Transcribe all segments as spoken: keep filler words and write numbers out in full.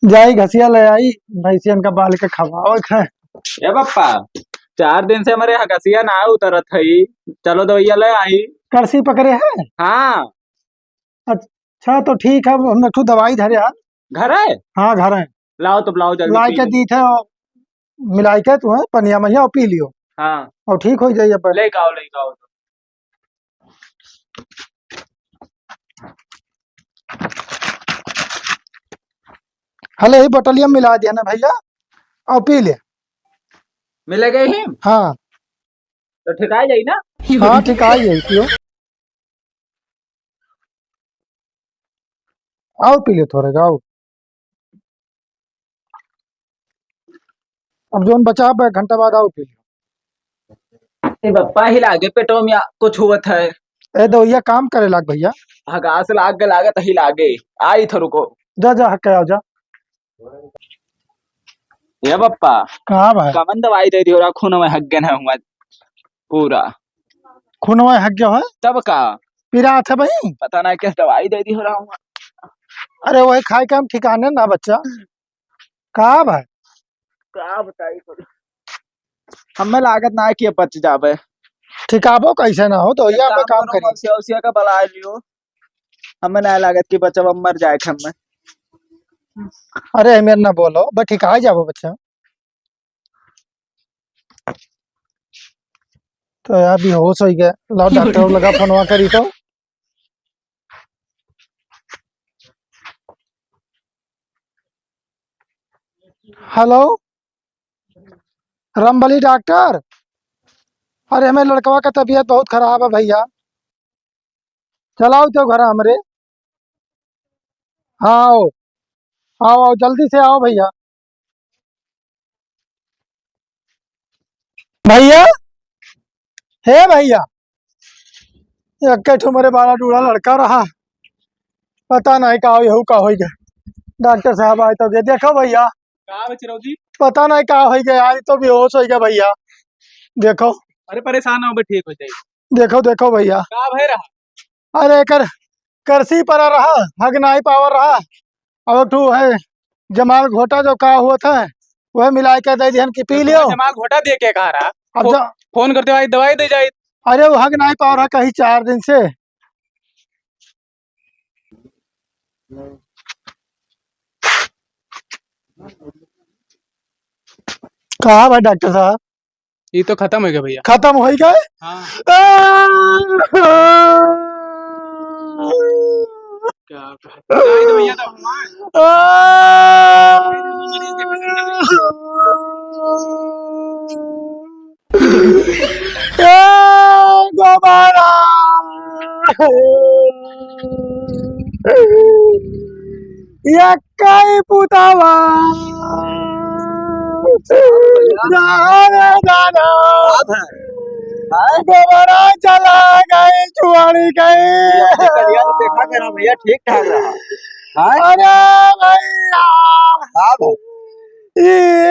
जाई घसिया ले आई, भैंसियन का बाल के खवावत है। ए बप्पा, चार दिन से हमरे घसिया ना उतरत है, चलो दवाइया ले आई। करसी पकड़े है? हाँ। अच्छा, तो ठीक है, हम एक ठो दवाई धरे हैं। घर है? हाँ, घर है। लाओ तो लाओ जल्दी लाई पी के लो। दी थे, मिलाई के तू है पनिया में और पी लियो। हाँ। और ठीक हो जाइए पर। लेके आओ, लेके आओ। हले ही बोतलिया में मिला दिया ना भैया, और पी ले। मिले गए ही? हाँ। तो ठिकाई जाई ना? हाँ, ठिकाई जाई, पियो। आओ पी ले थोड़े, आओ। अब जोन बचा बा, एक घंटा बाद आओ पी ले। ए बप्पा, ही लागे पेटो में कुछ हुवत है। ए दवैया काम करे लाग भैया। हगास लाग के लागत ही लागे। आई थो रुको। जा, जा, हक के आओ, जा। ए बप्पा। का भाई? कमन दवाई दे दियो रा, खून में हग गन है हुआ पूरा। खून में हग गया है? तब का? पिरात है भाई? पता ना क्या दवाई दे दियो रा हुआ। अरे वही खाए के हम ठिकाने ना बच्चा। का भाई? का बताई तो? हमें लागत ना है कि ये बच जावे। ठिकाबो कैसे ना हो, तो एक या पे काम काम करो, करी। मौसिया उसिया का बुला लियो। हमें ना लागत कि बचवा मर जाए के हमें। अरे, हमें ना बोलो, बस ठिका जाबो बच्चा। तो यार, बेहोश हो गया। लाओ, डॉक्टर लगा फोनवा करी तो। हेलो, रामबली डॉक्टर, अरे, हमें लड़कवा का तबीयत बहुत खराब है भैया, चलाओ तो घर हमरे। हाँ, आओ, आओ, आओ, जल्दी से आओ भैया। भैया, हे भैया, एक्के ठो मोरे बड़ा डूड़ा लड़का रहा, पता नहीं का हो, यहू का होई गए। डॉक्टर साहब आए तो गए, देखो भैया। का बे चिरौजी? पता नहीं का होई गए यार, ई तो बेहोश होई गए भैया। देखो। अरे परेशान ना हो बे, ठीक हो जाई। देखो, देखो भैया। का भय रहा? अरे एकर करसी पर रहा, हग नाई पावर रहा। अब एक ठो है जमाल घोटा जो का हुआ था, वह मिला के दे दिहन कि पी तो लियो। जमाल घोटा दे के कहा रहा? अब फो-, जा- फोन करते भाई दवाई दे जाए। अरे वो हग नाई पावर रहा कहीं चार दिन से। कहा भाई डॉक्टर साहब? ये तो खत्म हो गया भैया। खत्म हो गए? हाँ। आ! क्या बात है। नहीं तो भैया तो हमारे। आ! ए गोबारा, एक्कई पुतवा, दादा, दादा, गोबारा चला गई, छुआड़ी गई। देखा करा भैया, ठीक ठाक रहा। हाँ? अरे भैया, हाँ भाई। ई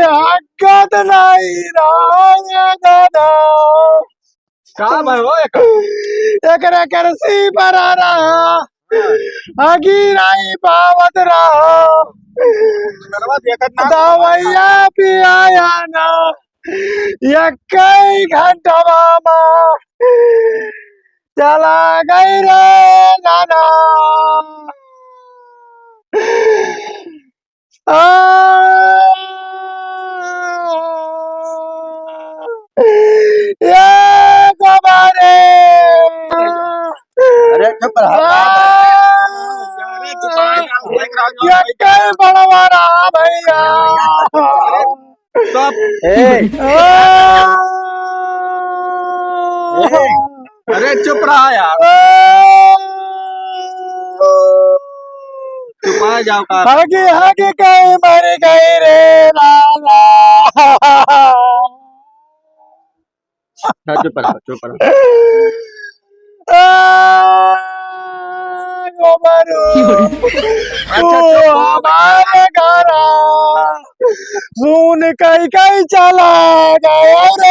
हगत नहीं रहा दादा। का भाई हो एकर? एकरे करसी पर रहा। हगी नहीं पावत रहा। नरवा देखत ना। दवैया पियाया ना। एक्कई घंटवा मा चला गई रे नाना। आ, ये गोबारे। अरे चुप रहा। आ, अरे चुप रहा। ये कई बड़वा रहा भैया। तो आप ए। आ, ए। अरे चुप रहा यार। चुपा जाओ का। हगी हगी कहीं मर गई रे लाला। ना, चुप रहा, चुप रहा। आ, गोबरू, अच्छा, तू चुप हो। हमारे घरा सुन कई कई चला गया रे।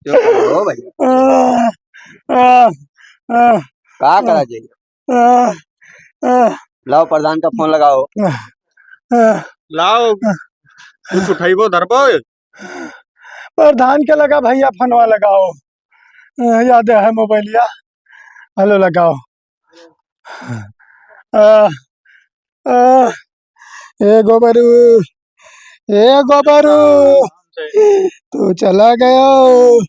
चुप रहो भैया। आ, आ, आ, का करा जाए? आ, आ, लाओ, प्रधान का फोन लगाओ। आ, आ, लाओ, कुछ उठइबो, धरबो। प्रधान के लगा भइया, फोनवा लगाओ। आ, याद है मोबाइलिया। हेलो लगाओ। आ, आ, ए गोबरू, ए गोबरू, तू चला गयो,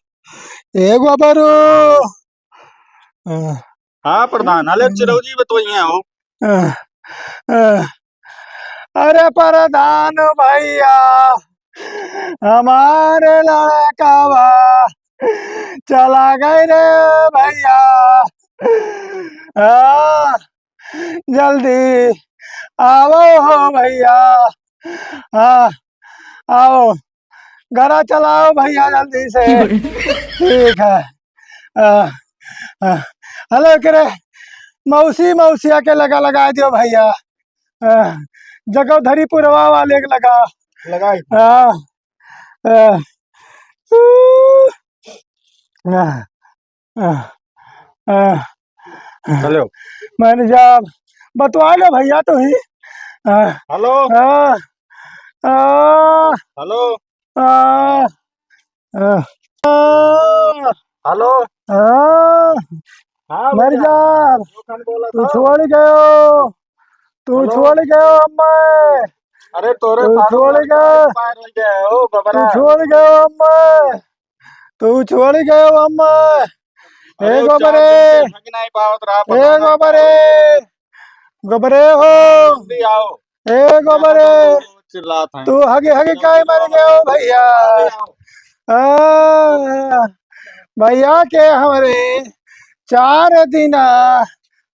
ए गोबरू। आ, हाँ प्रधान, अले चिरौरी बतवइया हो। आ, आ, अरे प्रधान भइया, हमारे लड़कवा चला गए रे भइया। आ, जल्दी आवो हो भइया। आ, आओ, गरा चलाओ भइया जल्दी से। ठीक है। आ, आ, हेलो, करे मौसी, मौसिया के लगा, लगा दियो भइया। आ, जगवधरी पुरवा वाले के लगा। लगाई। आ, आ, ऊ, आ, आ, आ, हेलो। मैंने जब बतवा लो भइया तो ही। आ, हेलो। आ, आ, हेलो। आ, आ, आ, हेलो। आ, हाँ मर भइया। जा। कौन बोला तू था? छोड़ गयो, तू हेलो। छोड़ गयो हमें। अरे तोरे तू साधु छोड़ लड़का गयो। Expire हो गया है, ओ तू गबरा। छोड़ गयो हमें। तू छोड़ गयो अम्मा। अरे ए गोबरे, नहीं पावत रहा, ए पता नहीं गोबरे, गोबरे हो। जल्दी आओ। ए गोबरे, चिल्लात हैं। तू हगे हगे काहे मर गयो भइया? जल्दी आओ। आ, भइया के हमरे चार दिना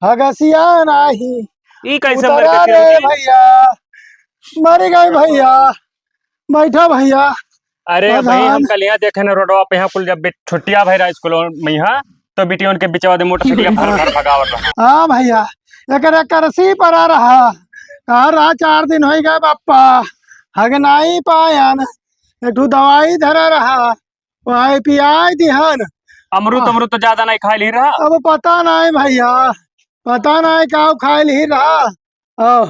हगसिया नाही ई कैसे मर उतरा गए रे भइया, मर गए भइया। बैठा भइया। अरे भाई, हम कल यहाँ देखे न रोडवा पे, यहाँ कुल जब बे-, छुट्टिया भई रहा स्कूल में यहाँ, तो बिटियों के बिचवा दे मोटरसाइकिल भर भर भगावत रहा। हाँ भइया, एकरे करसी परा रहा। कहा रहा, चार दिन होइ गए बप्पा, हग नाई पायन, एक ठो दवाई धरा रहा, वही पियाई दिहन। अमरूद, हाँ। अमरूद तो ज्यादा नहीं खाइल ही रहा। अब पता नहीं भइया, पता नहीं का खाइल ही रहा। अउ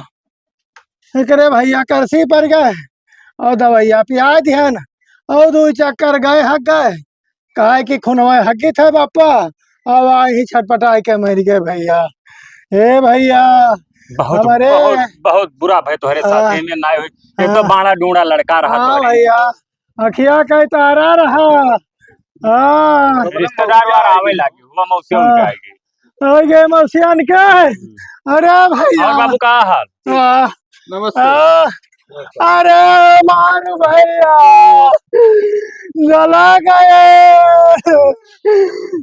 एकरे भइया करसी पर गए अउ दवइया पियाई दिहन अउ दुइ चक्कर गए हग गए। काहे कि खुनवा हगित है बापा, अउ आही छटपटाई के मरि गए भइया। ए भइया, बहुत, हमरे बहुत, बहुत बुरा भए तोहरे साथ, हाँ। एमे नाहीं होई। एक तो हाँ। बाड़ा डूड़ा लड़का रहा हाँ तोहरे। भइया, अखिया के तारा रहा। हाँ। रिश्तेदार वार आवे लागे, हुआ मौसी उनके हाँ। आएगी। आ गए मौसियन के। हम्म। अरे भइया। और बाबू, का हाल? आ, नमस्ते। आ, अरे मारू भइया, जला गए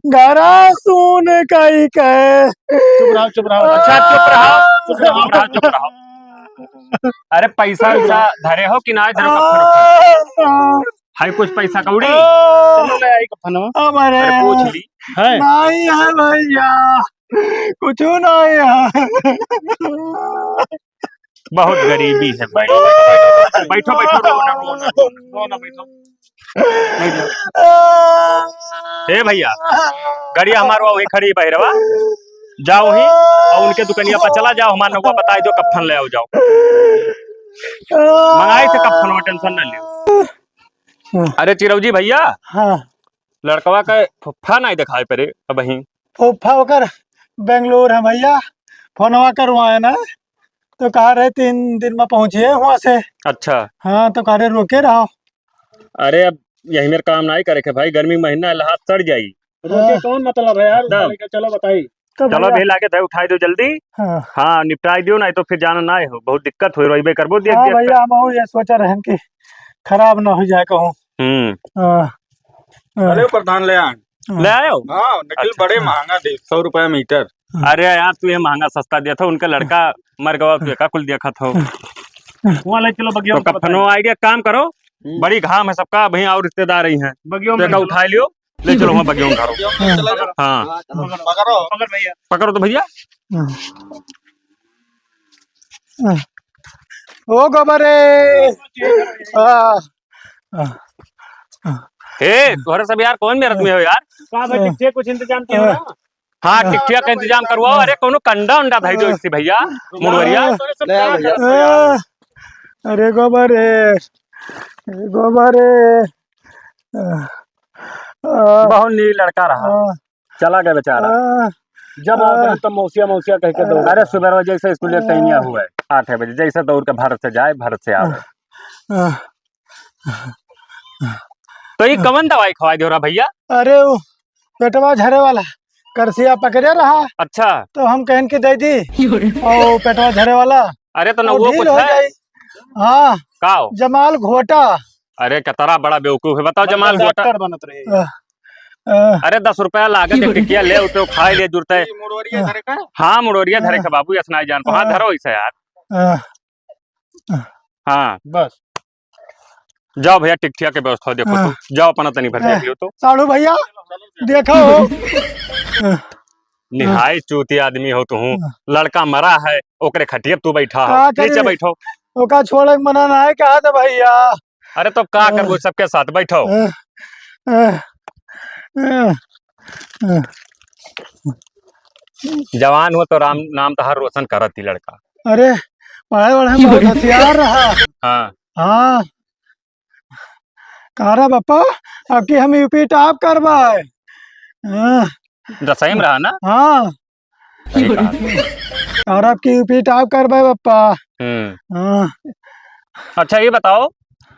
घरा सुन कई के। चुप रहो, चुप रहो। अच्छा, चुप रहो, चुप रहो, चुप रहो, चुप रहो। अरे, पैसा वैसा धरे हो कि ना धरे हो? कफन उफन? हाय, कुछ पैसा कौड़ी? चलो, ले आई कफनवा। अरे, अरे, पूछ ली। है? नहीं है भइया, कुछ नहीं है। बहुत गरीबी है भाई। बैठो, बैठो, रो ना, रो ना, रो ना, रो ना, बैठो। ए भइया, गड़िया हमार वहीं खड़ी बहिरवा, जाओ ही और उनके दुकनिया पर चला जाओ, हमार नौवा बताई दो, कफन ले आओ जाओ। मंगाई थे कफनवा, tension ना लियो। अरे चिरौजी भइया, हाँ। लड़कवा का फुफ्फा नाहीं देखाई परे अबहीं। फुफ्फा ओकर बेंगलोर है भइया, फोनवा करवाए ना, तो कहा रहे तीन दिन में पहुँचिए हुआँ से। अच्छा। हाँ, तो कहा रहे रोके रहो। अरे अब यही मेर काम नाहीं करे के भाई, गर्मी महीना है, हाथ सड़ जाई। रोके हाँ। कौन मतलब है यार, एकदम। उठा लेके चलो बताई। तो चलो भइया। अभी लाके दे उठाई दो जल्दी। हाँ। हाँ, निपटाई दियो, नाहीं तो फिर जाना नाहीं हो, बहुत दिक्कत होई, रोइबे करबो, देख हाँ देख भइया, के। हम ये सोचा रहन कि खराब ना हो जाए कहूँ। हम्म। हाँ। हाँ। अरे प्रधान ले आए। हाँ। ले आयो? हाँ, निकल अच्छा। बड़े महंगा दे, सौ रुपया मीटर। हाँ। अरे यार, तू ये महंगा सस्ता दिया था, उनका लड़का मर गवा, तू एका कुल देखत हो। हाँ। वहाँ ले चलो बगिया तो में कफनो बताइए। आइडिया काम करो, हम्म। बड़ी घाम है सबका, वहीं और रिश्तेदार ही हैं। बगिया में तो एका ले चलो। उठा लियो। ले चलो, वहाँ बगियों में धरो। हाँ। हाँ। पकड़ो। पकड़ भइया। पकड़ो तो भइया। हाँ। हाँ। ओ गोबर रे। हाँ। हाँ। हाँ। ए, तोहरे सब यार कौन मेरठ में हो यार? का भाई, ठीक, ठीक, कुछ इंतजाम किया हाँ। ना? हाँ, टिकटिया का इंतजाम करवाओ। अरे, कौनो कंडा उंडा धइ दो इससे भइया, मुड़वरिया। ले आ भइया। आ, अरे गोबर रे, अरे गोबर रे। आ, आ, बहुत नीक लड़का रहा, आ, चला गया बेचारा। आ, जब आओ आ, तब मौसिया, मौसिया कह के दौड़े। अरे, सुबह जैसे स्कूल के टाइम हुआ है, आठ बजे, जैसे दौड़ के भर से जाए, भर से आवे। आ, आ, तो ये कवन दवाई खवाई दे रहा भइया? अरे, वो पेटवा झरे वाला करसिया पकड़े रहा। अच्छा। तो हम कहन के दे दी। और पेटवा झरे वाला। अरे, तो न और वो ढील कुछ हो है? जाई। हाँ। का हो? जमाल घोटा। अरे, कतरा बड़ा बेवकूफ है, बताओ, जमाल घोटा। डॉक्टर बनत रहे। आ, आ, अरे, दस रुपया लागत है, टिकिया ले, उते खाए ले जुरते। ये मुड़वरिया धरे का? हाँ, मुड़वरिया धरे का बाबू, असनाई जान को। हाँ, आ, धरो इसे यार। आ, हाँ। बस। जाओ भइया, टिकठिया के व्यवस्था देखो हाँ। तू। जाओ, अपना तनी भर हाँ। देख लियो तो। साढ़ू भइया, देखो। निहाय चूती आदमी हो तू। हाँ। लड़का मरा है, ओकरे खटिया तू बैठा हो। का करी? नीचे बैठो। ओका छोड़े के मना ना है, कहा था भइया। अरे तो का हाँ। करबो, सबके साथ बैठो। हाँ। हाँ। हाँ। हाँ। जवान हो तो राम नाम तहार रोशन करत ही लड़का। अरे, पढ़े वढ़े में बहुत होशियार रहा। हाँ। हाँ। कह रहा, "बापा, अब की हम यूपी टॉप करबे।" हाँ। दसई में रहा ना? हाँ। सही कहा। कह रहा, "अब की यूपी टॉप करबे, बापा।" हम्म। हाँ। अच्छा, ये बताओ,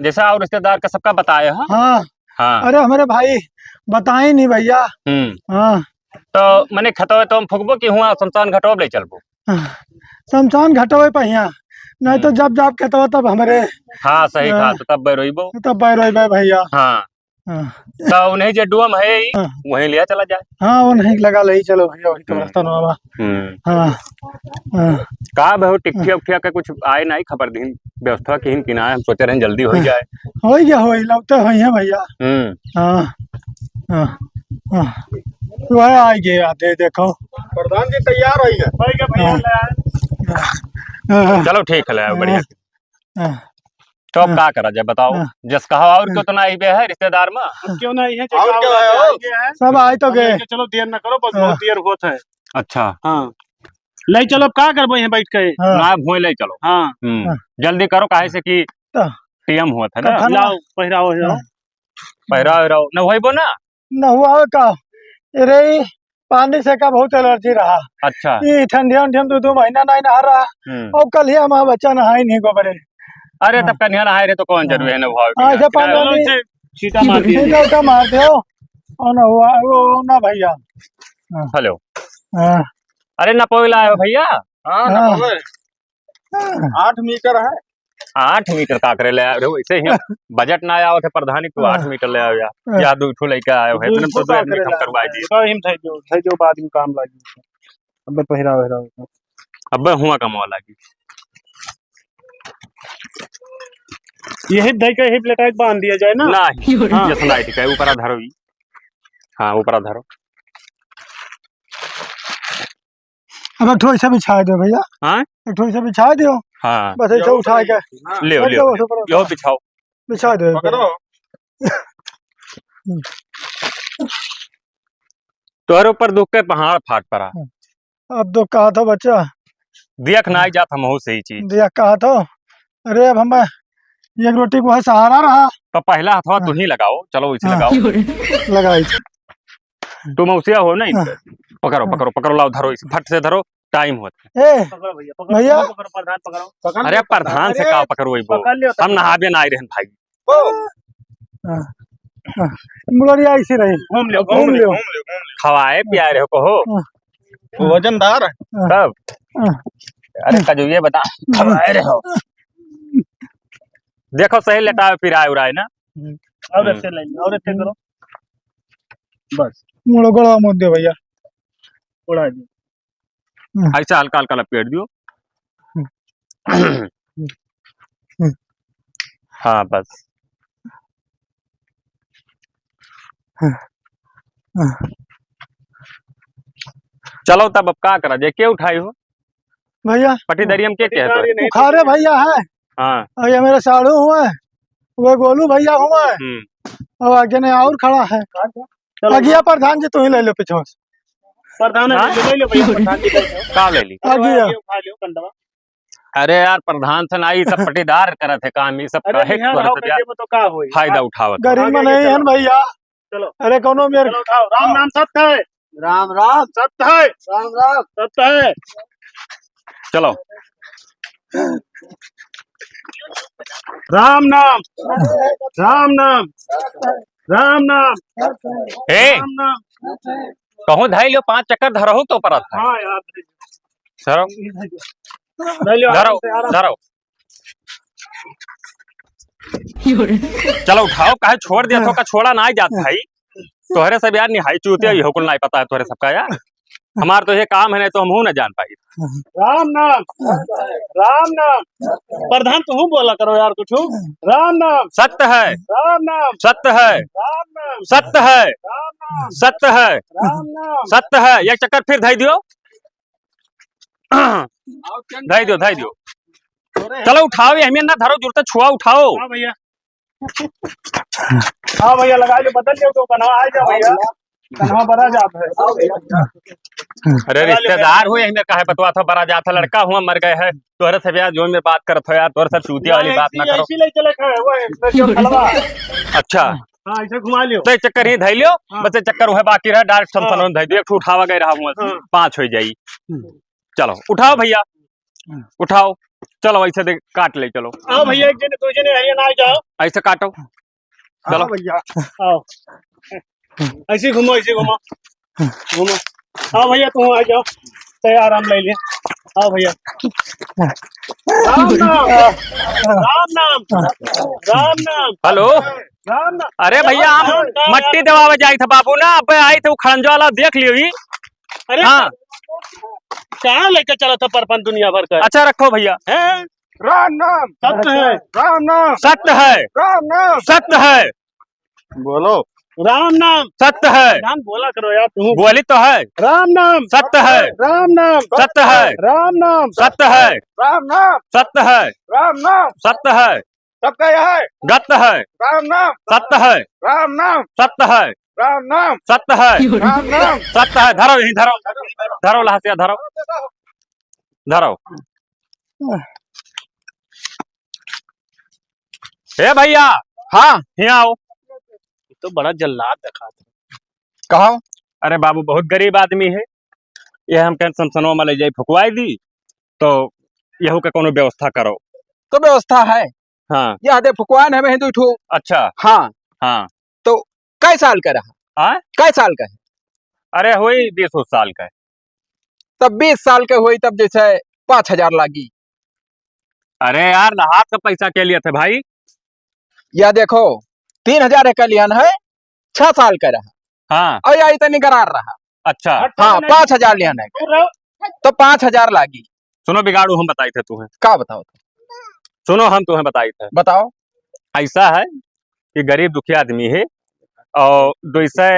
जैसे और रिश्तेदार का सबका बताए हो? हाँ। हाँ। अरे, हमरे भाई, बताई नहीं भइया। हम्म। हाँ। तो मने खेतवे तो हम फुकबो कि हुआ शमशान घाटवा ले चलबो? हाँ, शमशान घाटवे पे हियाँ, नहीं तो हम्म। जब जाब खेतवा तब हमरे। हाँ, सही हाँ। कहा, तो तब बैरोइबो। तब बैरोइबे भइया। हाँ। हाँ। तो उन्हीं जे डुअम है ही, हाँ। वहीं लिया चला जाए। हाँ, उन्हीं लगा ले, चलो भइया, वही तो हम्म। रास्ता ना बा। हम्म। हाँ, हाँ। का भाई, टिकठिया उकठिया के कुछ आए नहीं खबर दिन, व्यवस्था किहिन कि ना, हम सोचे रहे जल्दी हो हाँ। जाए। हो गया, हो लौटे हो है भइया। हम्म। हाँ, हाँ, हाँ। वह आ गए, आ दे, देखो। प्रधान जी तैयार हो गए। हो गया भइया, हाँ। ले आए। हाँ, हाँ। चलो ठीक है, ले आओ, बढ़िया। हाँ। तो अब हाँ। का करा जाए, बताओ? हाँ। जस कहा और हाँ। क्यों तो ना आई बे है रिश्तेदार में? क्यों ना आई है, और क्या है, और? सब आए तो हम गए। लेके चलो, देर ना करो, बस हाँ। बहुत देर होत है। अच्छा। हाँ। ले चलो, अब का करबो यहाँ बैठ के? हाँ। ना, भोई ले चलो। हाँ। हम्म। हाँ। जल्दी करो, काहे से कि तो टीएम हुआ था ना। कथन लाओ, पहिराओ, हाँ। पहिराओ, पहिराओ। न होइबो ना? न हुआ का? अरे, ई पानी से का बहुत एलर्जी रहा। अच्छा। ई ठंडिया उंडिया में दो, दो महीना नहीं नहा रहा। हम्म। और कल ही हमारा बच्चा नहाई नहीं गोबरे। अरे, हाँ। तब कन्या नहाए रहे तो कौन जरूरी है हाँ। ना हुआ? हाँ, ऐसे पानी चलो, वानी इसे छींटा मार दिया। छींटा उटा मार दो। और ना हुआ, वो ना भइया। हाँ। हेलो। हाँ। अरे, नपोई लाए हो भइया? हाँ, हाँ। नपोई। आठ मीटर है। आठ मीटर का करे ले आए रहे हो? ऐसे ही बजट ना आवत है प्रधानी को, हाँ। आठ मीटर ले आओ या, हाँ। या दो ठो लेके आए हो, दो इतने में तो ठो दो का आदमी करे कम ला? करवाई दिए। तो हम धै दो, धै दो बाद में काम लागी। अबे पहिरा वहिरा होता। अबे हुआ कमवा लागी। यही धै के यही लेटाई के बांध दिया जाए ना? नहीं, हाँ। ये सुनाई ठीक है, ऊपर धरो ही। हाँ, ऊपर धरो। अब एक ठो ऐसा बिछा दो भइया। हाँ? एक ठो ऐसा बिछा दो। हाँ। बस ऐसा उठा के। ले, ले, ले, ले। ऊपर यो बिछाओ। बिछा दो। पकड़ो। तोहरे ऊपर दुख के पहाड़ फाट पड़ा। अब तो कहा था बच्चा। दिया के ना जात हमहू से ही चीज। दिया कहा था। अरे अब हम एक रोटी को है सहारा रहा। तो पहला हथवा हाँ। तू ही लगाओ, चलो इसे हाँ। लगाओ। लगाई। तू मौसिया हो नहीं? हाँ। पकड़ो, हाँ। पकड़ो, पकड़ो, लाओ, धरो इसे, फट से धरो, टाइम होत है। ए, पकड़ो भइया, पकड़ो, भइया। पकड़ो, प्रधान पकड़ो। पकड़ हम अरे लियो, प्रधान से अरे, का पकड़ो, वो पकड़ लियो, तब हम नहाबे ना आई रहन भाई। ओ। हाँ, हाँ। मुड़वरिया ऐसे रही। घूम लियो, घूम घूम लियो, लियो। घूम लियो, घूम लियो। खवाए पियाए रहे हो कहो। हाँ। वजनदार है। हाँ। तब? हाँ। अरे कजू ये बता, हाँ। खवाए रहे हो। देखो सही लेटावे पिराए उराए ना। और हम्म। ऐसे लाइन, और ऐसे करो। बस। मुड़ो गड़ा मत दे भइया। उड़ा दे। हम्म। ऐसा हल्का हल्का लपेट दियो। हम्म। हम्म। हाँ, बस। हम्म। हम्म। चलो तब अब का करा जाए, के उठाई हो? भइया। पटीदारी में के के है तो? पटीदारी नहीं, उखारे भइया है। हाँ। और ये मेरे साढ़ू हुए, वो गोलू भइया हुए। हम्म। और आगे ने और खड़ा है। चलो। अगिया प्रधान जी, तू ही ले लो पीछे से। प्रधान है, हाँ? ले ले भैया, प्रधान जी, ले लो। का ले ली? आ गया। ये उठा लियो कंडवा। अरे यार, प्रधान से ना, ई सब पटीदार करत है काम, ई सब अरे, काहे बिहान तोहरे आओ से यार कंडे में तो का होई? फायदा आप उठावत है। गरीब आगे, में आगे नहीं है चलो। ना भैया। चलो। अरे, कौनो मेर चलो, उठाओ। राम नाम सत्य है। राम राम। सत्य है। राम राम। सत्य है। चलो। राम नाम, राम नाम, राम नाम, ए, राम नाम। कहूँ धाई लियो, पाँच चक्कर धरहु तो परत है। हाँ यार। धरो। धरो, आराम से, आराम से। धरो। चलो उठाओ, काहे छोड़ दिया तो का छोड़ा ना जात भाई। तोहरे सब यार निहाई चूतिया, इहो कुल नाई पता है तोहरे सबका यार। हमार तो ये काम है, नहीं तो हमहू ना जान पाई। राम नाम, राम नाम। प्रधान, तू बोला करो यार कुछ। राम नाम। सत्य है। राम नाम। सत्य है। राम नाम। सत्य है। राम नाम। सत्य है। राम नाम। सत्य है। एक चक्कर फिर धाई दियो। धाई दियो, धाई दियो। चलो उठाओ, ये हमें ना धरो, जुरते छुआ उठाओ। हाँ भैया। हाँ भैया, लगा लो, बदल लो, तो कन्हवा आ जा भैया, कन्हवा बरा जात है। अरे लगा लो रिश्तेदार भैया। हो, यही में काहे बतवा था, बरा जात है, लड़का हुआ मर गए है, तोहरे से ब्याह जो में बात करत हो यार, तोहरे सब चूतिया वाली बात ना ऐसी, करो। ऐसी ले चले खाए, वो है, जो फलवा। अच्छा। हाँ, ऐसे घुमा लियो। तो एक चक्कर ही धई लियो, हाँ। बस एक चक्कर वह बाकी रहा, डायरेक्ट हाँ। समसनों धई दियो, एक ठो उठावा गए रहा हुआ, हाँ। पाँच हो जाई। हम्म। चलो, उठाओ भैया। हम्म। उठाओ, चलो, ऐसे दे, काट ले, चलो। आओ भैया, एक जने, दो जने हरियाणा आ जाओ। ऐसे काटो, चलो। आओ भैया, आओ। ऐसे घूमो, ऐसे घूमो, घूमो। आओ भैया, तुम आ जाओ, तैयार हम ले लिए। आओ भैया। राम नाम, राम नाम, राम नाम। हेलो। राम नाम। अरे भैया, हम राम नाम। मट्टी देवावे जाई थे बाबू ना, अब आई थे, वो खड़ंजा वाला देख लियो ही। अरे, हाँ। कहाँ लेके चला था परपंच दुनिया भर का? अच्छा, रखो भैया। हैं? राम नाम। सत्य है। राम नाम। सत्य है। राम नाम। सत्य है। बोलो। राम नाम। सत्य है। राम बोला करो यार तुम। बोली तो है। राम नाम। सत्य है। राम नाम। सत्य है। राम नाम। सत्य है। राम नाम। सत्य है। राम नाम। सत्य है। सत्य है। गत्य है। राम नाम। सत्य है। राम नाम। सत्य है। राम नाम। सत्य है। राम नाम। सत्य है। धरो यहीं, धरो। धरो लहसिया, धरो। धरो। ए भैया। हाँ। यहाँ आओ। ये तो बड़ा जल्लाद दिखात है। कहो। अरे बाबू, बहुत गरीब आदमी है, ये हम कहें समसनवा में ले जाई, फुकवाई दी, तो यहू के कोनो व्यवस्था करो। तो व्यवस्था है। हाँ। यह दे फुकवान है, मैं दो ठो। अच्छा। हाँ। हाँ। तो कै साल का रहा? हाँ? कै साल का है? अरे, होई बीस उस साल का। तब बीस साल के होई, तब जैसे पाँच हजार लागी। अरे यार, लहास का पैसा के लिए थे भाई? या देखो, तीन हजार का लियन है, छह साल का रहा। हाँ। और या इतनी करार रहा। अच्छा। हाँ, पाँच हजार लियन है। तो पाँच हजार लागी। सुनो बिगाड़ू, हम बताई थे तुम्हें। का बताओ? सुनो, हम तुम्हें बताई थे। बताओ। ऐसा है कि गरीब दुखिया आदमी है और दो सौ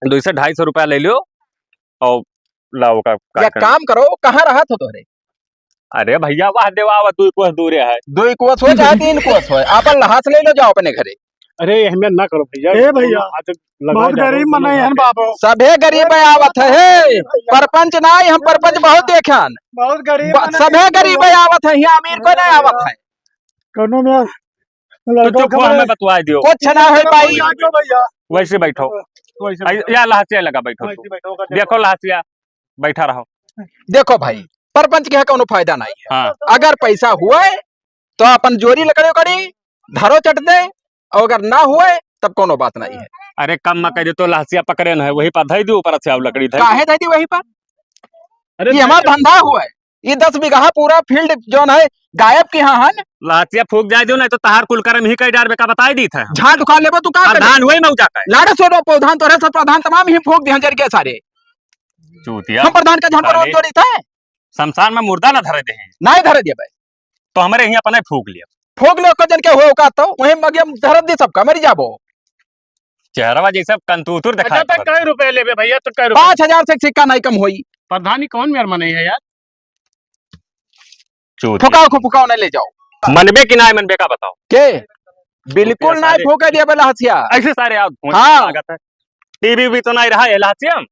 दो सौ ढाई सौ रुपया ले लियो और लाओ का या कार्यक्रम। काम करो, कहाँ रहत हो तोहरे? अरे भैया, वाह देवा, वाह, दुई कोस दूरे है। दुई कोस हो चाहे तीन कोस हो, आपन लहास ले लो, जाओ अपने घरे। अरे, हमें ना करो भैया, ए भैया, हाथ लगा बहुत जाओ, गरीब दोनों मनई हाथ हन पे। बाबू। सभे गरीब आवत है, हे। परपंच ना आई, हम परपंच बहुत देखन। बहुत गरीब ब-, मनई सभे हन गरीब बाबू। आवत है, यहाँ अमीर कोई नहीं आवत है। कौनो में तो लड़का चुप हो, खबर हमें है। बतवा दियो। कुछ ना हो पाई। बैठो भैया। वैसे बैठो। वैसे आई, बैठो। या लहसिया लगा बैठो वैसे तू। बैठो, ओकर देखो लहसिया, बैठा रहो। देखो भाई, परपंच के यहाँ कौनो फायदा नहीं है। हाँ। अगर पैसा हुए तो अपन जोरी लकड़ी उकड़ी धरो चट दे, और अगर ना हुए तब कौनो बात नहीं है। अरे कम में कह दे तो लहसिया पकड़े न है, वही पर धई दी, ऊपर से आओ लकड़ी धई दी। काहे धई दी वही पर? अरे ये हमार धंधा हुए। ये दस बीघा पूरा field जौन है गायब के यहाँ हन। लहसिया फूक जाए दो, नहीं तो तहार कुल करम ही कई डार बेका बताई दी था। झाट उखाड़ लेबो तू का करे? प्रधान हुए मौजा का। लाड़े सोडो प्रधान, तोरे सब प्रधान तमाम ही फूक दिहन जर के सारे। चूतिया। हम प्रधान का झंडा साले। रोड जोड़ी था। शमशान में मुर्दा ना धरे दे। नहीं धरे दे भाई। तो हमारे यहाँ अपने फूक लिया। फूक लियो को जन के हो का तो वहीं मगे धर दे सबका मरी जाबो। चेहरवा जैसे कंतूतुर अच्छा, दिखाई तो पड़त। कै रुपया लेबे भैया, तो कै रुपया? पाँच हजार से सिक्का नहीं कम होई। प्रधानी कौन मेर मनई है यार? चूतिया। फुकाओ को फुकाओ नहीं ले जाओ। मनबे कि ना मनबे का बताओ। के? बिल्कुल चूतिया नहीं सारे। फूके दिया बे लहसिया। ऐसे सारे आओ, हाँ। लागत है। टीवी भी तो नहीं रहा है लहसिया में।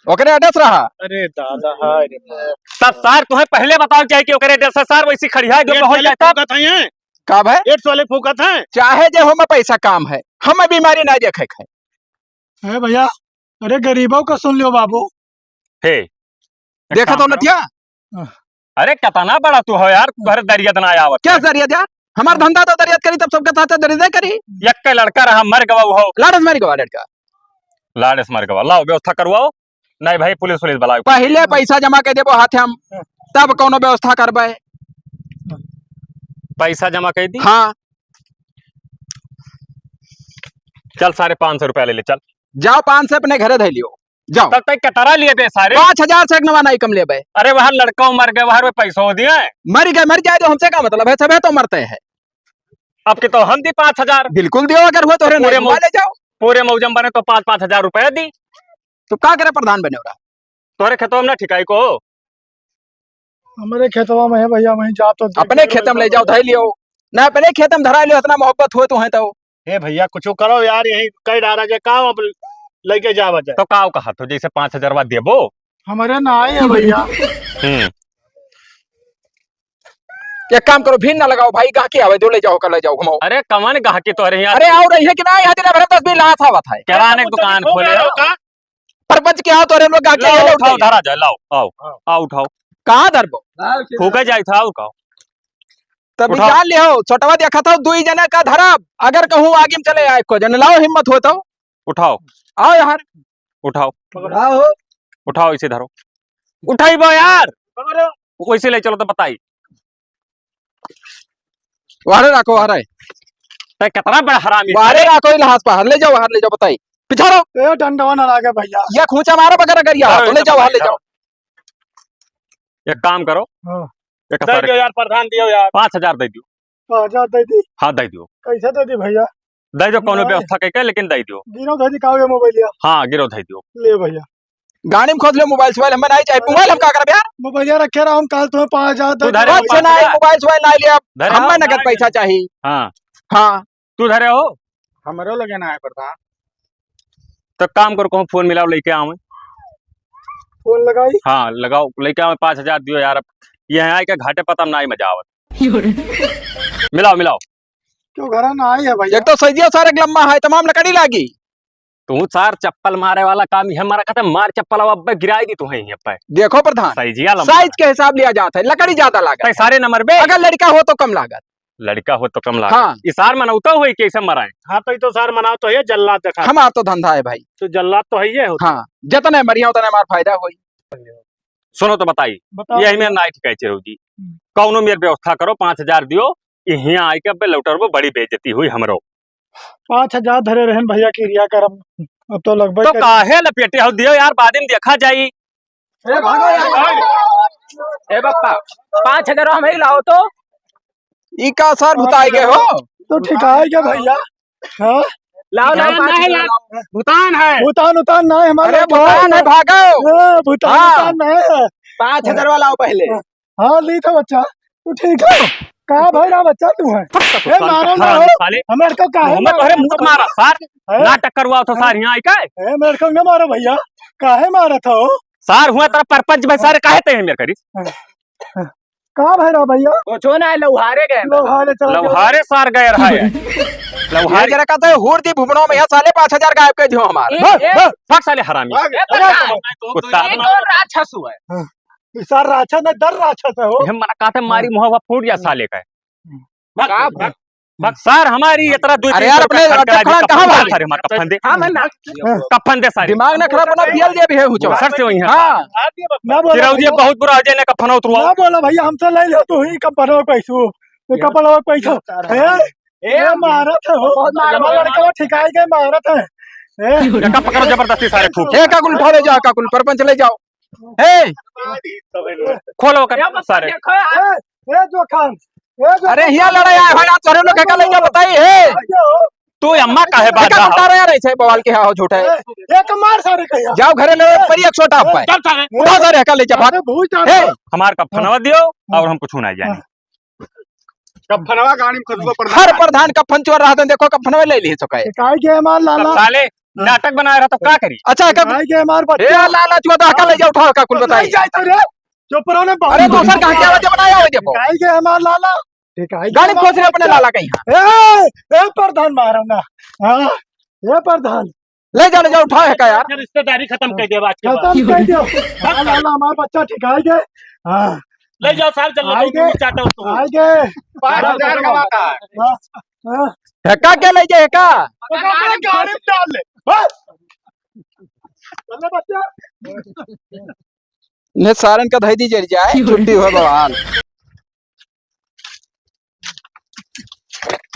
ओकरे address रहा। अरे दादा, हाय रे। तब सार, तुहें पहिले बतावे चाहिए कि ओकरे address है सार, वैसी खड़ी है, जो एड्स बहुत वाले जाता। फूकत हैं, का भाई? एड्स वाले फूकत हैं। चाहे जे हो, मैं पैसा काम है, हम बीमारी ना देखे खाए। ए भैया, अरे गरीबों का सुन लियो बाबू। हे, एक देखा काम तो करो। नथिया? अरे कितना बड़ा तू हो यार, तू घर दरियत ना आवत क्या है। दरियत यार? हमार धंधा तो दरियत करी, तब सबके साथ दरियत करी। एक लड़का रहा, मर गवा हो। लाड़स मर गवा लड़का। लाड़स मर गवा, लाओ व्यवस्था करवाओ, नहीं भाई पुलिस, पुलिस बुलाओ। पहिले पैसा जमा कर देबो हाथे हम, तब कौनो व्यवस्था करबे। पैसा जमा कर दी? हाँ। चल सारे पाँच सौ रुपया ले ले, चल। जाओ, पाँच सौ अपने घरे धै लियो, जाओ। तब तक कतरा लिए बे सारे? पाँच हजार से एक नवा नहीं कम लेबे। अरे वह लड़का मर गए, वह पैसा हो दिए। मर गए, मर जाए तो हमसे का मतलब है, सबे तो मरते हैं। अब के तो हम दी पाँच हजार। बिल्कुल दियो, अगर हुआ तो पूरे मौज-, ले जाओ। पूरे मौजम बने तो पाँच, पाँच हजार रुपया दी। तो का करे प्रधान बने हो रहा? तोहरे खेतवा में ना ठिकाई को? हमरे खेतवा में है भैया, वहीं जात तो अपने खेत में ले जाओ, धर लियो ना, अपने खेत में धरा लियो, इतना मोहब्बत हो तो है तो। हे भैया, कुछ करो यार, यही कई डारा जे का अब लेके जावा जाए। तो का कहा तो जैसे पाँच हजार देबो? हमरे ना आई है भैया। हम्म। एक काम करो, भीड़ ना लगाओ भाई, गाहकी आवे दो, ले जाओ, कर ले जाओ, घुमाओ। अरे कवन गाहकी तोहरे यहाँ? अरे आओ रही है कि ना, यहाँ दिन भर दस बीस लाख आवत है। किराने की दुकान खोले हो का? परपंच के आओ, तोरे लोग गाहकी लाओ, ले उठाओ, उठाओ। धरा जाए, लाओ, आओ, हाँ। आओ, उठाओ। कहाँ धरबो? फूके जाए था, आओ, का? तब उठाओ। जान लियो, छोटवा देखा था, दुई जने का धरब, अगर कहूँ आगे में चले आए को जन, लाओ हिम्मत हो तो। उठाओ। आओ यार। उठाओ। पकड़ाओ। उठाओ, इसे धरो। उठाई बो यार। पकड़ो। वैसे ले चलो तो बताई। वारे राखो, वारे। तै कितना बड़ा हरामी वारे है। राखो, इला हाथ पहाड़ ले जाओ, बाहर ले जाओ, बताई। पिछाड़ो। ए, डंडवा ना लागे भैया। ये खूंचा मारो बगैर अगर ये धरो, तो ले इसे जाओ, बाहर ले जाओ। एक काम करो। हाँ। एक दे हजार दियो यार, प्रधान दियो यार। पाँच हजार दे दियो। पाँच हजार दे दी। हाँ, दे दियो। कैसे दे दी भैया? दे दियो, कौनो नहीं। व्यवस्था कइके, लेकिन दे दियो। गिरो धरी का हो मोबाइल या? हाँ, गिरो दे दियो। ले भैया। गाड़ी में खोद ले मोबाइल, सोबाइल हमें नहीं चाहिए। मोबाइल हम का करब यार? मोबाइल यार रखे रहो, हम काल तुम्हें पाँच हजार दे तू धरे हो कुछ पाँच नहीं, हजार। मोबाइल सोबाइल नहीं लिया। धरे हम हो? नगद पैसा चाहिए। हाँ। हाँ। तू धरे हो? हमरो लगे ना है प्रधान। तो काम करो, कहूँ फोन मिलाओ, लेके आवे। फोन लगाई? हाँ, लगाओ, लेके आवे, पाँच हजार दियो यार। अब यहाँ आए के घाटे पता ना आई मजा आवत। मिलाओ, मिलाओ। क्यों घरा ना आई है भैया? एक तो सैजिया सारे एक लम्बा है, तमाम लकड़ी लागी। तू सार चप्पल मारे वाला काम है, मारा कहते मार चप्पल, अब अब्बे गिराई दी तू है यहीं पे। देखो प्रधान, सैजिया लम्बा साइज है। के हिसाब लिया जाता है, लकड़ी ज्यादा लागत है। सारे नंबर बे। अगर लड़का हो तो कम लागत। लड़का हो तो कम लागत। हाँ। ई सार मनौता हुई कैसे मराए? हाँ, तो ई तो सार मनाओ तो है, जल्लाद देखा। हमार तो धंधा है भाई। तो जल्लाद तो है ये होता। हाँ, जितने मरिया उतने हमार फायदा होई। सुनो तो बताई, बताओ यही भैया। मेरा नाइट कैचे रहो जी। हम्म। कौनो मेर व्यवस्था करो, पाँच हजार दियो, यहाँ आइके अब्बे लौटरबो, बड़ी बेइज्जती हुई हमरो। पाँच हजार धरे रहन भैया, किरिया करम, अब तो लगबे तो करी। काहे लपेटे हो, दियो यार, बाद में देखा जाई। ए, भागो यार। ए बप्पा, पाँच हजार हम ही लाओ तो। ई का सर भुताई गए हो? तो ठिकाई गए भैया। हाँ? लाओ, लाओ, भैया, पाँच नहीं हजार लाओ। भूतान है। भूतान उतान ना है हमारे अरे लड़का। भूतान है, भागो। हाँ, भूतान हाँ। उतान ना है। पाँच हजार वाला आओ पहले। हाँ, ली था बच्चा। तू ठीक है? का भाई ना बच्चा तू है? ए, मारो ना हो। साले। हमारे को काहे मोहम्मद मारो? तोहरे मुंह मारा, सार। हैं? नाटक करवाओ तो सार यहाँ आई का? ए, मेरे को ना मारो भैया। काहे मारा था हो? सार हुआ तेरा परपंच भाई, सारे काहे ते हैं मेरे करी? हैं? का भाई रहा भैया? कुछो ना, लौहारे गए। लौहारे चल गए। लौहारे सार गए रहा है। लौहारे। ये जरा कहते हैं, हुर दी भुवनों में, यहाँ साले पाँच हजार गायब कर दियो हमारे। ए, ए। भाग साले हरामी। ए, प्रधान, कुत्ता। ये कौन राक्षस हुआ है? हाँ। ये सार राक्षस नहीं, दर राक्षस है हो। ये मना कहते मारी हाँ। मुहवा फूट गया साले का। भाग, का भाग। भाग। सार हमारी इतना दो अरे तीन यार, सौ अपने रुपया खर्च करा दे, कहाँ कफन दे भाग? सारे हमारे कफन दे। हाँ, मैं ना। कफन दे सारे। दिमाग ना खराब बना, पियल दे भी है हुचो। सर से वहीं है। हाँ। ना बोलो चिरौजी भैया। बहुत बुरा हो जाए ना, कफन उतरवाओ। ना बोलो भैया, हमसे ले लो, तू ही कफन और पैसो। ये कफन और पैसो। हैं? ए, ए, मारत है हो। बहुत मारत है। हमारा लड़का ठिकाई के मारत है। ए? एका पकड़ो जबरदस्ती सारे खूब। ए, काकुल उठा ले जा, काकुल परपंच ले जाओ। ए, खोलो कर सारे। ए, ए, जोखन। ए, जोखन। अरे, हिया लड़ाई आए हो यार, तोरे लोग का लइका बताई है। तू अम्मा काहे बात एका बा? उतारा यार, ऐसे बवाल के हो झूठा है। ए, एक मार सारे कहिया। जाओ घरे ले, परी एक सौ टाप पाए। चल सारे। उठा सारे, का ले जा, भाग। अरे, बहुत ज्यादा। ए, हमार कफनवा दियो और हम कुछ ना जाने। कफनवा गाड़ी में खोदबो प्रधान। हर प्रधान कफन चोर रहते हैं, देखो कफनवा ले ली सके। काहे के मार लाला? साले, नाटक बनाए रहा तो का करी? अच्छा, का ढिकाई गए हमार बच्चा। ए, लाला, चुआ तो हका ले जाओ, उठाओ, का कुल बताई। ढिकाई जाए तो रे। चुप रहो ना, अरे, बहुत दूसर कहाँ के आवाज बनाया हो, देखो। ढिकाई गए हमार लाला। ढिकाई गए गाड़ी हमार खोज ले अपने बच्चा। लाला कहीं। ए, ए, प्रधान मारो ना। हाँ, ए, प्रधान। ले जाओ, ले जाओ, उठाओ है का यार? रिश्तेदारी खत्म कर दिया आज के बाद। खत्म कर दियो। हाँ, लाला, हमार बच्चा ढिकाई गए। हाँ। ले जाओ साहब, जल्दी आई गए। चाटा हो तो। आई गए। पाँच हजार कमाता है। हाँ, हाँ। हेका के ले जाए, हेका? तो अपने गाड़ी में डाल ले। बस। चल ले बच्चा। ने सारन का धई दी जल जाए, छुट्टी हो बवाल।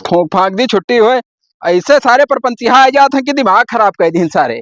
फूंक फांक दी, छुट्टी होए। ऐसे सारे परपंचिया आ जात हैं कि दिमाग खराब कर दीन सारे।